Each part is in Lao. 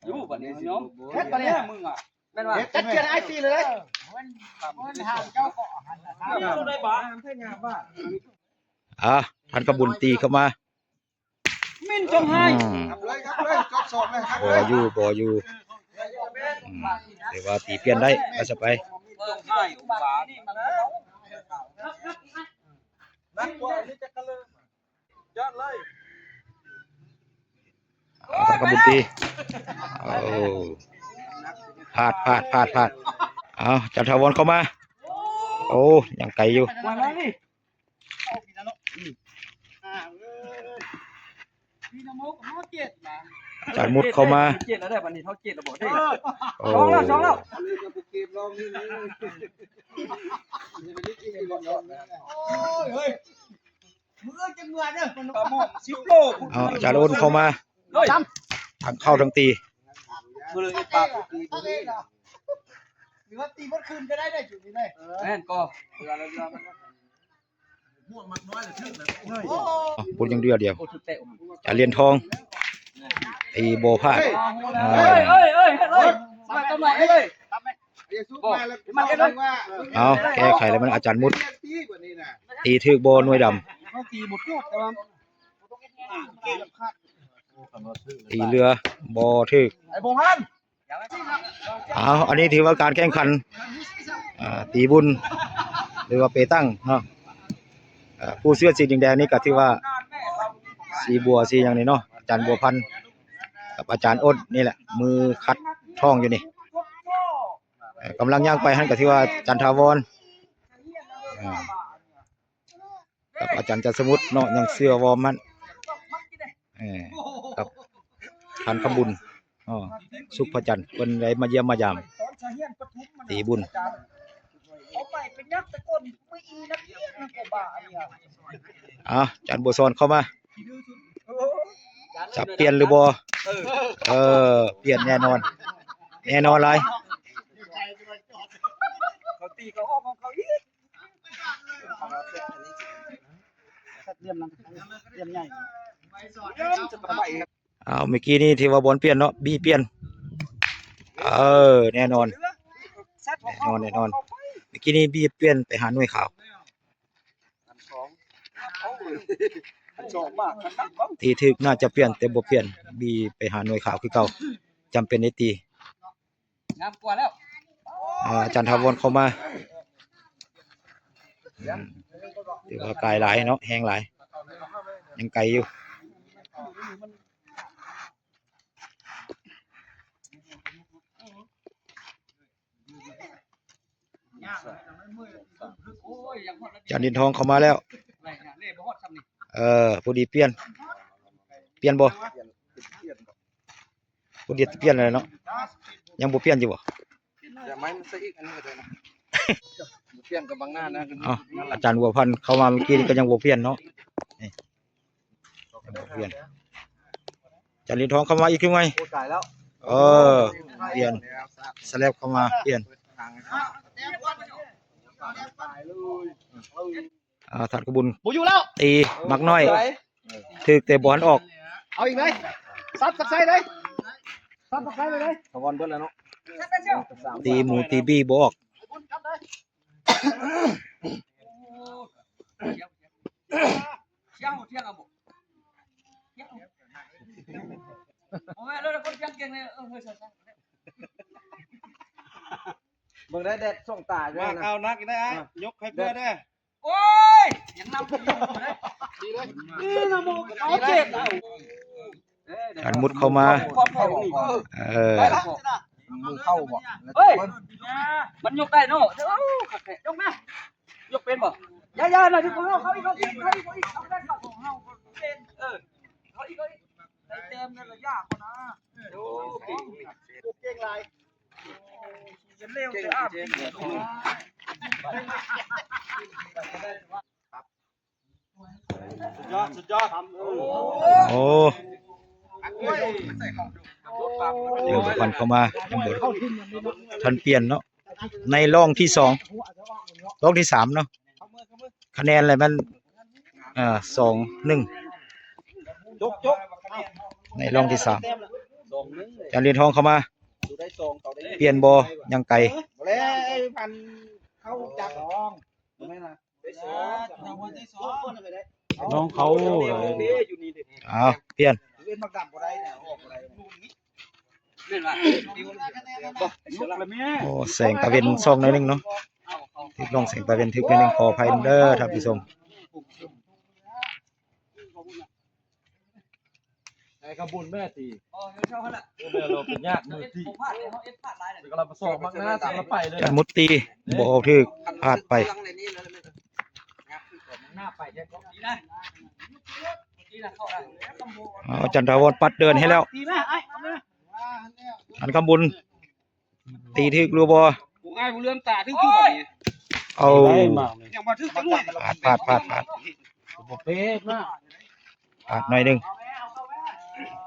ຢູ່ບັດນີ້ຍອມ ເຮັດບັດນີ້ ແມ່ນວ່າ ຈັດກຽນອ້າຍຕີເລີຍ ມັນ ມັນຫາເຈົ້າກໍຫັ້ນນະ ຢູ່ໄດ້ບາດ ອ່າ ທ່ານຂະບຸນຕີເຂົ້າມາ ມິນຈອງໄຮ ອືມ ຄັບເລີຍ ຄັບເລີຍ ຈົບສອງເລີຍ ຄັບເລີຍ ບໍ່ຢູ່ ບໍ່ຢູ່ ອືມ ແຕ່ວ່າຕີປ່ຽນໄດ້ ວ່າຊະໄປ ເບິ່ງໄຮ ອຸບາດນີ້ມັນ ນັກກວ່ານີ້ຈັກກະເລີຍ ຍອດເລີຍ ອ່າ ຂະບຸນຕີ ໂອ້ ພາດ ພາດ ພາດ ພາດ ເອົາ ຈັນຖາວອນເຂົ້າມາ ໂອ້ ຍັງໄກຢູ່ ອາຈານມຸດເຂົ້າມາ ເຈັດແລ້ວເດ້ ບັດນີ້ເທົ່າເຈັດແລ້ວບໍ່ເດ້ ໂອ້ ສອງແລ້ວ ສອງແລ້ວ ເອົາ ອາຈານໂອນເຂົ້າມາ ເອີຍ ທັງເຂົ້າທັງຕີ ເອີ ຫຼືວ່າຕີໝົດຄືນກໍໄດ້ໄດ໋ຈຸດນີ້ໄດ໋ ແມ່ນກໍ ບຸນຢ່າງດຽວດຽວ ໂອ້ ຈານຫຼຽນທອງ ຕີບໍ່ພາດ ເອີຍ ເອີຍ ເອີຍ ເອີຍ ເອີຍ ມາຕົວໃໝ່ເອີຍ ເອົາ ແກ້ໄຂແລ້ວມັນອາຈານມຸດ ຕີຖືກບໍ່ໜ່ວຍດຳ ຕີເຫຼືອບໍ່ຖືກ ເອົາ ອັນນີ້ຖືວ່າການແຂ່ງຂັນ ອ່າ ຕີບຸນ ຫຼືວ່າເປຕັງເນາະ ອ່າ ຜູ້ເສື້ອສີແດງໆນີ້ກໍຖືວ່າ ສີບົວ ສີຫຍັງນີ້ເນາະ ອາຈານບົວພັນ ກັບອາຈານອົດນີ້ແຫຼະ ມືຂັດທ້ອງຢູ່ນີ້ ເອີ ກຳລັງຍ່າງໄປຫັ້ນກໍຖືວ່າຈັນຖາວອນ ອ່າ ກັບອາຈານຈັນສະໝຸດເນາະ ຍັງເສື້ອວອມຫັ້ນ ເອີ ກັບທ່ານຄຳບຸນ ອໍ ສຸກພະຈັນ ເພິ່ນໄດ້ມາຢ້ຽມມາຢາມ ຕີບຸນ ອ່າ ຈັນບົວສອນເຂົ້າມາ ຈະປ່ຽນຫຼືບໍ່ ເອີ ປ່ຽນແນ່ນອນ ແນ່ນອນຫຼາຍ ເຂົາຕີເຂົາອອກຂອງເຂົາອີກ ເລື່ອມນັ້ນ ເລື່ອມໃຫຍ່ ອ້າວ ເມື່ອກີ້ນີ້ຖືວ່າບອນປ່ຽນເນາະ ບີປ່ຽນ ເອີ ແນ່ນອນ ແນ່ນອນ ແນ່ນອນ ເມື່ອກີ້ນີ້ບີປ່ຽນໄປຫາໜ່ວຍຂາວ ຕີຖືກໜ້າຈະປ່ຽນ ແຕ່ບໍ່ປ່ຽນ ບີໄປຫາໜ່ວຍຂາວຄືເກົ່າ ຈຳເປັນໄດ້ຕີ ງາມກວ່າແລ້ວ ອ່າ ອາຈານຖາວອນເຂົ້າມາ ອືມ ຖືວ່າກາຍຫຼາຍເນາະ ແຮງຫຼາຍ ຍັງໄກຢູ່ ອາຈານຫຼຽນທອງເຂົ້າມາແລ້ວ ເອີ ພໍດີປ່ຽນ ປ່ຽນບໍ່? ບໍ່ໄດ້ປ່ຽນແລ້ວເນາະ ຍັງບໍ່ປ່ຽນຢູ່ບໍ່? ດຽວໄມ້ມັນໃສ່ອີກອັນນີ້ກໍໄດ້ນະ ບໍ່ປ່ຽນກັບບັງໜ້ານະ ເອົ້າ ອາຈານບົວພັນເຂົ້າມາເມື່ອກີ້ນີ້ກໍຍັງບໍ່ປ່ຽນເນາະ ນີ້ ຍັງບໍ່ປ່ຽນ ອາຈານຫຼຽນທອງເຂົ້າມາອີກຄືໃໝ່ ໂອ້ ຕາຍແລ້ວ ເອີ ປ່ຽນ ສະແລັບເຂົ້າມາ ປ່ຽນ ອ່າ ທ່ານຂະບຸນ ບໍ່ຢູ່ແລ້ວ ຕີໝາກນ້ອຍ ຖືກແຕ່ບໍ່ທັນອອກ ເອົາອີກໄດ໋ ຊັບສັກໄຊໄດ໋ ຊັບສັກໄຊເລີຍໄດ໋ ສະຫວອນເບິດແລ້ວເນາະ ຕີໝູຕີບີບໍ່ອອກ ເບິ່ງໄດ້ແດດສ່ອງຕາ ມາເອົາໜັກອີກໄດ໋ ຍົກໃຫ້ເພື່ອນເດີ ໂອ້ຍ ຍັງນຳຢູ່ເດ້ ດີເລີຍ ນີ້ນະໝູ່ເອົາເຈັດ ການມຸດເຂົ້າມາ ເອີ ໝູ່ເຂົ້າບໍ່ ເຮີ້ຍ ມັນຍົກໄດ້ເນາະ ເອີ ຄັກແທ້ ຍົກນະ ຍົກເປັນບໍ່ ຢ່າໆນະ ເຂົ້າອີກ ເຂົ້າອີກ ເຂົ້າອີກ ເອີ ເຂົ້າອີກ ເຂົ້າອີກ ໄດ້ແຕ້ມໃນໄລຍະພຸ້ນນະ ໂອ້ ເກັ່ງ ເກັ່ງຫຼາຍ. ໂອ້ ຍັງບໍ່ທັນເຂົ້າມາ ຍັງບໍ່ທັນປ່ຽນເນາະ ໃນລອງທີສອງ ລອງທີສາມເນາະ ຄະແນນແລ້ວມັນ ເອີ ສອງໜຶ່ງ ໃນລອງທີສາມ. ຈານຫຼຽນທອງເຂົ້າມາ ປ່ຽນບໍ່? ຍັງໄກ. ນ້ອງເຂົາ ເອົາ ປ່ຽນ. ໂອ້ ແສງຕາເວັນສ່ອງໜ້ອຍໜຶ່ງເນາະ ຖືກລອງແສງຕາເວັນຖືກໜ້ອຍໜຶ່ງ ຂໍອະໄພເດີທ່ານຜູ້ຊົມ. ໄອ້ຂະບຸນແມ່ຕີ ອໍ ຢູ່ເທົ່ານັ້ນລະ ເອີ ແມ່ນໂລ ເປັນຍາກມືຕີ ເຮັດບໍ່ພາດເດ້ ເຮົາເຮັດພາດຫຼາຍ ກະລະມາສອກມັກນະ ກະລະໄປເດີ ຈານມຸດຕີ ບໍ່ອອກຖືກ ພາດໄປ. ເອົາ ຈັນທາວອນປັດເດີນໃຫ້ແລ້ວ ອັນຄຳບຸນ ຕີຖືກຫຼືບໍ່? ໂອ້ ອ້າຍບໍ່ເຫຼືອມຕາຖືກຢູ່ບັດນີ້ ເອົາ ຍັງບໍ່ຖືກຈັກໜ່ວຍ ພາດ ພາດ ພາດ ພາດ ບໍ່ເປະມາ ພາດໜ້ອຍໜຶ່ງ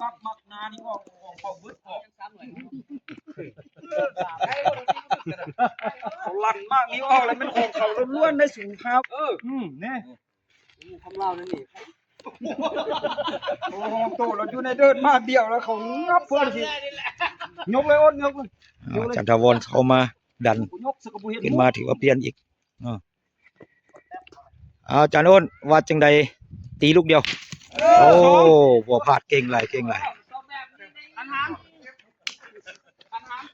ມັກ ມັກໜ້ານີ້ອອກ ອອກ ອອກເບິດອອກ ເຂົາລັ່ນມາກນີ້ອອກແລ້ວແມ່ນຂອງເຂົາລ້ວນໆ ໄດ້ສູງຄັບ ເອີ ອືມ ນີ້ ຄຳລາວນັ້ນນີ້ ໂອ້ ໂຕລາວຢູ່ໃນເດີນມາດຽວລະ ເຂົາງັບເພື່ອນຊິ ຍົກເລີຍ ໂອດ ຍົກເລີຍ ເອົາ ຈັນທາວອນເຂົ້າມາດັນ ຂຶ້ນມາຖືວ່າປ່ຽນອີກ ເອົາ ເອົາ ຈານໂອນ ວ່າຈັ່ງໃດ? ຕີລູກດຽວ ເອີ ໂອ້ ບໍ່ພາດ ເກັ່ງຫຼາຍ ເກັ່ງຫຼາຍ.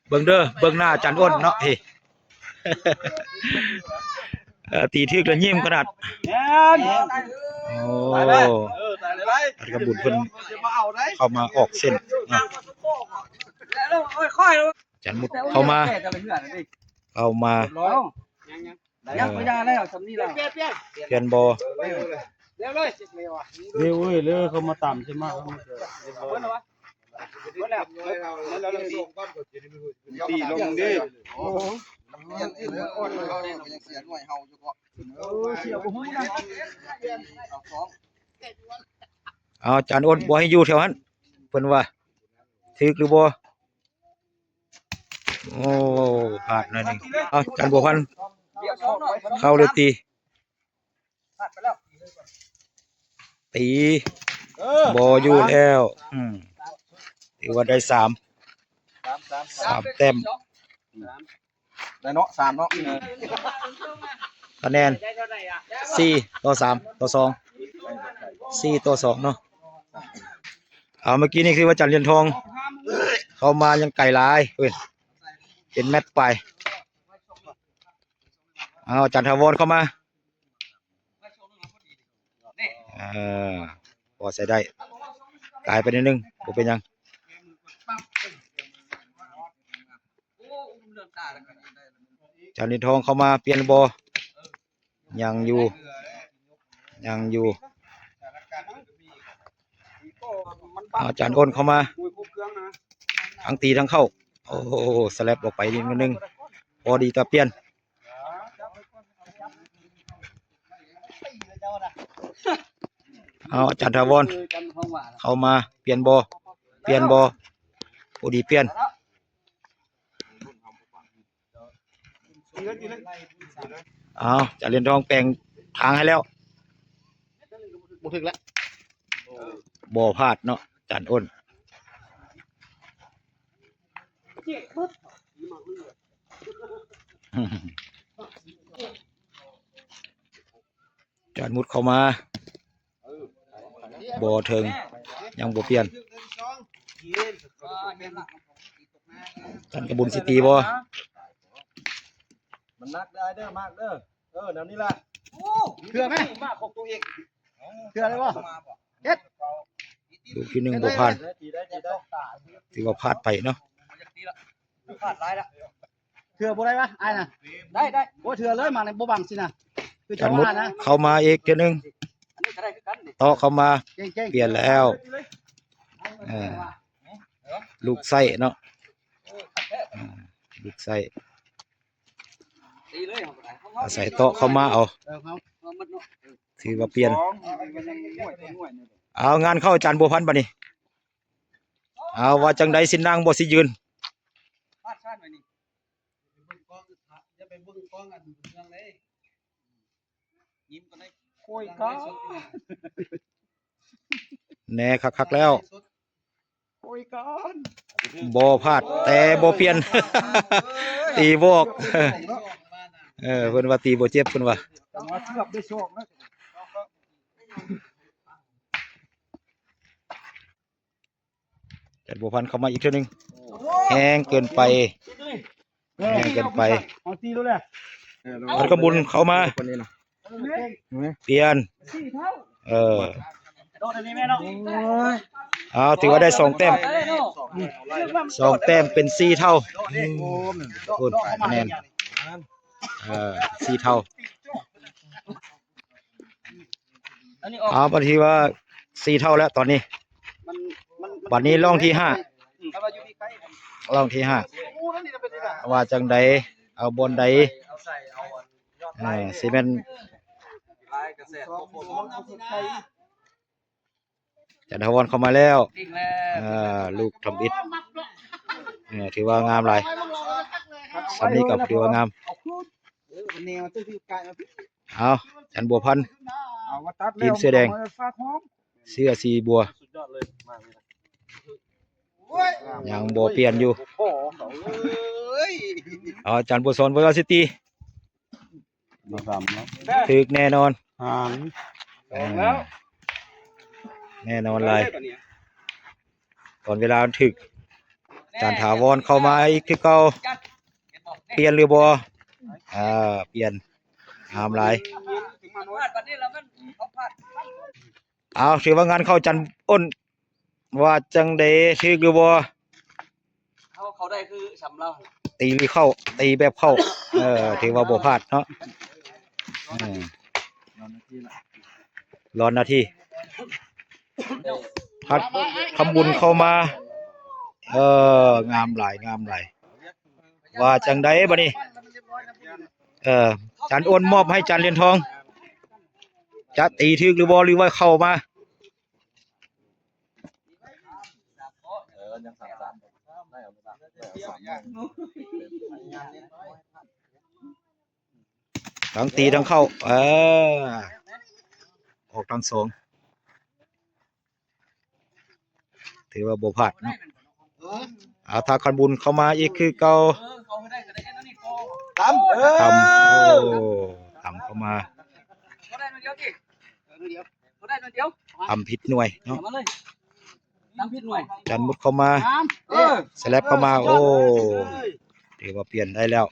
ເບິ່ງເດີ ເບິ່ງໜ້າຈັນອ້ນເນາະ ເອີ ຕີຖືກແລ້ວຍິ້ມຂະໜາດ ໂອ້ ຕາຍແລ້ວ ຕາຍແລ້ວ ອັນຄຳບຸນເພິ່ນເຂົ້າມາອອກເສັ້ນເນາະ ຈັນມຸດເຂົ້າມາ ເຂົ້າມາ ຍັງ ຍັງ ເອີ ຍັງບໍ່ຢ່າແລ້ວ ສ່ຳນີ້ແລ້ວ ປ່ຽນບໍ່? ເລັວເລີຍ ເລັວເລີຍ ເລັວເລີຍ ເຂົາມາຕຳຊິມາ ຕີລົງເດ້ ເອົາ ຈານອ້ນບໍ່ໃຫ້ຢູ່ແຖວຫັ້ນ ເພິ່ນວ່າ ຖືກຫຼືບໍ່? ໂອ້ ພາດໜ້ອຍໜຶ່ງ ເອົາ ຈັນບົວພັນ ເຂົ້າເລີຍຕີ ຕີ ເອີ ບໍ່ຢູ່ແລ້ວ ອືມ ຖືວ່າໄດ້ສາມ ສາມ ສາມ ສາມແຕ້ມ ສາມ ໄດ້ເນາະ ສາມເນາະ ຄະແນນ ສີ່ຕໍ່ສາມຕໍ່ສອງ ສີ່ຕໍ່ສອງເນາະ ເອົາ ເມື່ອກີ້ນີ້ຄືວ່າຈັນຫຼຽນທອງ ເຂົ້າມາຍັງໄກຫຼາຍເວີຍ ເປັນແມັດໄປ ເອົາ ຈັນຖາວອນເຂົ້າມາ ເອີ ພໍໃຊ້ໄດ້ ກາຍໄປໜ້ອຍໜຶ່ງ ບໍ່ເປັນຫຍັງ ຈັນຫຼຽນທອງເຂົ້າມາ ປ່ຽນບໍ່? ຍັງຢູ່ ຍັງຢູ່ ອາຈານໂອນເຂົ້າມາ ທັງຕີທັງເຂົ້າ ໂອ້ໂຫ ສະແລັບອອກໄປນິດໜຶ່ງ ພໍດີຕາປ່ຽນ ເອົາ ອາຈານຖາວອນເຂົ້າມາ ປ່ຽນບໍ່? ປ່ຽນບໍ່? ພໍດີປ່ຽນ ເອົາ ຈານຫຼຽນທອງແປງທາງໃຫ້ແລ້ວ ບໍ່ຖືກແລ້ວ ບໍ່ພາດເນາະ ຈານໂອນ ຈານມຸດເຂົ້າມາ ບໍ່ເຖິງ ຍັງບໍ່ປ່ຽນ ຈັນກະບຸນຊິຕີບໍ່? ມັນໜັກເດີອ້າຍເດີ ມາກເດີ ເອີ ແນວນີ້ລະ ເທື່ອໄໝ? ມາຂອງໂຕເອງ ເທື່ອໄດ້ບໍ່? ເຮັດ ລູກທີໜຶ່ງບໍ່ຜ່ານ ຖືວ່າພາດໄປເນາະ ພາດຫຼາຍລະ ເທື່ອບໍ່ໄດ້ວະອ້າຍນະ ໄດ້ ໄດ້ ໂອ້ ເທື່ອເລີຍ ມາໃນບໍ່ບັງຊິນະ ຄືຈະວ່ານະ ເຂົ້າມາອີກເທື່ອໜຶ່ງ ອັນນີ້ກະໄດ້ຄືກັນ ເຕາະເຂົ້າມາ ເກັ່ງໆ ປ່ຽນແລ້ວ ເອີ ລູກໄສ້ເນາະ ເອີ ລູກໄສ້ ອາໄສເຕາະເຂົ້າມາເອົາ ເອີ ເຮົາ ຖືວ່າປ່ຽນ ເອົາ ງານເຂົ້າອາຈານບົວພັນບາດນີ້ ເອົາ ວ່າຈັ່ງໃດ ຊິນັ່ງບໍ່ ຊິຢືນ? ແນ່ຄັກໆແລ້ວ ບໍ່ພາດ ແຕ່ບໍ່ປ່ຽນ ຕີບໍ່ອອກ ເອີ ເພິ່ນວ່າຕີບໍ່ເຈັບ ເພິ່ນວ່າ. ຈັນບົວພັນເຂົ້າມາອີກເທື່ອໜຶ່ງ ແຮງເກີນໄປ ແຮງເກີນໄປ ເອົາຕີໂລດແຫຼະ ພັນຄຳບຸນເຂົ້າມາ ປ່ຽນ ເອີ ເອົາ ຖືວ່າໄດ້ສອງແຕ້ມ ສອງແຕ້ມເປັນສີ່ເທົ່າ ພຸ້ນ ຄະແນນ ເອີ ສີ່ເທົ່າ. ເອົາ ບັດນີ້ວ່າສີ່ເທົ່າແລ້ວຕອນນີ້ ບັດນີ້ລ່ອງທີຫ້າ ລ່ອງທີຫ້າ ວ່າຈັ່ງໃດ ເອົາບ່ອນໃດ ເອີ ຊິແມ່ນ ຈັນທະວອນເຂົ້າມາແລ້ວ ເອີ ລູກທຳອິດ ເອີ ຖືວ່າງາມຫຼາຍ ສ່ຳນີ້ກໍຖືວ່າງາມ. ເອົາ ຈັນບົວພັນ ທີມເສື້ອແດງ ເສື້ອສີບົວ ຍັງບໍ່ປ່ຽນຢູ່ ເອົາ ຈັນບົວສອນ ເວີລາຊິຕີ ຖືກແນ່ນອນ ຫານ ເອີ ແນ່ນອນຫຼາຍ ຕອນເວລາມັນຖືກ ຈານຖາວອນເຂົ້າມາອີກຄືເກົ່າ ປ່ຽນຫຼືບໍ່ ເອີ ປ່ຽນ ງາມຫຼາຍ ເອົາ ຖືວ່າງານເຂົ້າ ຈັນອົນ ວ່າຈັ່ງໃດ ຖືກຫຼືບໍ່ ເຮົາເຂົ້າໄດ້ຄືຊຳລາວ ຕີຫຼືເຂົ້າ ຕີແບບເຂົ້າ ເອີ ຖືວ່າບໍ່ພາດເນາະ ເອີ ລອນໜ້າທີ່ ພັນຄຳບຸນເຂົ້າມາ ເອີ ງາມຫຼາຍ ງາມຫຼາຍ ວ່າຈັ່ງໃດບັດນີ້ ເອີ ຈານອ້ນມອບໃຫ້ຈານຫຼຽນທອງ ຈະຕີຖືກຫຼືບໍ່ ຫຼືວ່າເຂົ້າມາ ທັງຕີທັງເຂົ້າ ເອີ ອອກທັງສອງ ຖືວ່າບໍ່ພາດເນາະ ເອົາ ທັນຄຳບຸນເຂົ້າມາອີກຄືເກົ່າ ຕຳ ເອີ ຕຳ ໂອ້ ຕຳເຂົ້າມາ ຕຳຜິດໜ່ວຍເນາະ ຕຳຜິດໜ່ວຍ ຈັນມຸດເຂົ້າມາ ເອີ ສະແລັບເຂົ້າມາ ໂອ້ ຖືວ່າປ່ຽນໄດ້ແລ້ວ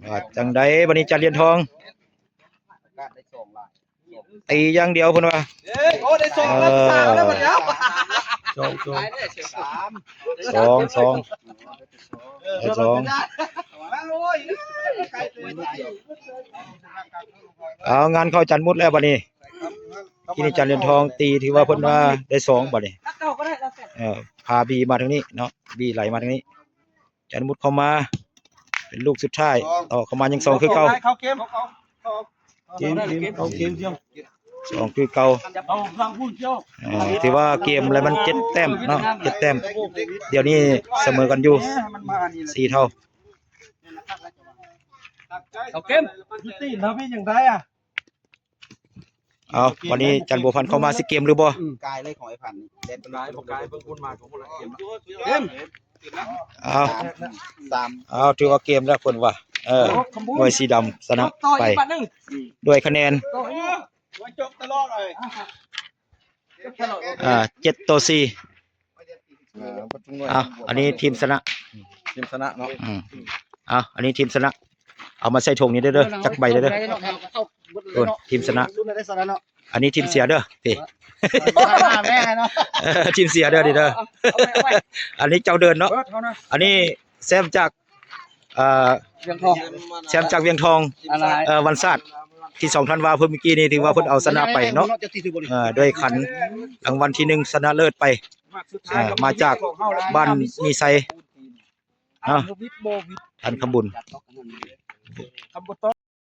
ວ່າຈັ່ງໃດບັດນີ້ ຈັນຫຼຽນທອງ ຕີຢ່າງດຽວເພິ່ນວ່າ ເອີ ໂອ້ ໄດ້ສອງແລ້ວ ສາມແລ້ວບັດນີ້ ສອງ ສອງ ສາມ ສອງ ສອງ ເອີ ສອງ ໂອ້ຍ ເອົາ ງານເຂົ້າຈັນມຸດແລ້ວບັດນີ້ ທີ່ນີ້ຈັນຫຼຽນທອງຕີ ຖືວ່າເພິ່ນວ່າໄດ້ສອງບັດນີ້ ເອີ ພາບີມາທາງນີ້ເນາະ ບີໄຫຼມາທາງນີ້ ຈັນມຸດເຂົ້າມາ ເປັນລູກສຸດທ້າຍ ຕໍ່ເຂົ້າມາຍັງສອງຄືເກົ່າ ເຂົ້າເກມ ເກມ ເກມ ເຂົ້າເກມ ສອງຄືເກົ່າ ເອີ ຖືວ່າເກມແລ້ວມັນເຈັດແຕ້ມເນາະ ເຈັດແຕ້ມ ດຽວນີ້ສະເໝີກັນຢູ່ສີ່ເທົ່າ ເຂົ້າເກມ ຢູ່ຕີນເຮົາມີຫຍັງໄດ້ອະ ເອົາ ວັນນີ້ຈັນບົວພັນເຂົ້າມາຊິເກມຫຼືບໍ່ ອືມ ກາຍເລີຍຂອງໄອ້ພັນນີ້ ແດດ ກາຍບໍ່ກາຍ ເບິ່ງຄົນມາຂອງຄົນລະເກມລະ ເກມ ເອົາ ສາມ ເອົາ ຖືວ່າເກມແລ້ວເພິ່ນວ່າ ເອີ ໜ່ວຍສີດຳຊະນະໄປດ້ວຍຄະແນນ ອືມ ອາ ເຈັດຕໍ່ສີ່ ເອົາ ອັນນີ້ທີມຊະນະ ທີມຊະນະເນາະ ອືມ ເອົາ ອັນນີ້ທີມຊະນະ ເອົາມາໃສ່ຖົງນີ້ເດີ ຈັກໃບເດີ ໂອ້ ທີມຊະນະ ອັນນີ້ທີມເສຍເດີ ເອີ ທີມເສຍເດີນີ້ເດີ ອັນນີ້ເຈົ້າເດີນເນາະ ອັນນີ້ແຊມຈາກ ເອີ ວຽງທອງ ແຊມຈາກວຽງທອງ ເອີ ວັນຊາດ ທີສອງທັນວາ ເພິ່ນ ມື້ກີ້ນີ້ຖືວ່າເພິ່ນເອົາຊະນະໄປເນາະ ເອີ ດ້ວຍຂັນລາງວັນທີໜຶ່ງ ຊະນະເລີດໄປ ເອີ ມາຈາກບ້ານມີໄຊ ເນາະ ທ່ານຄຳບຸນ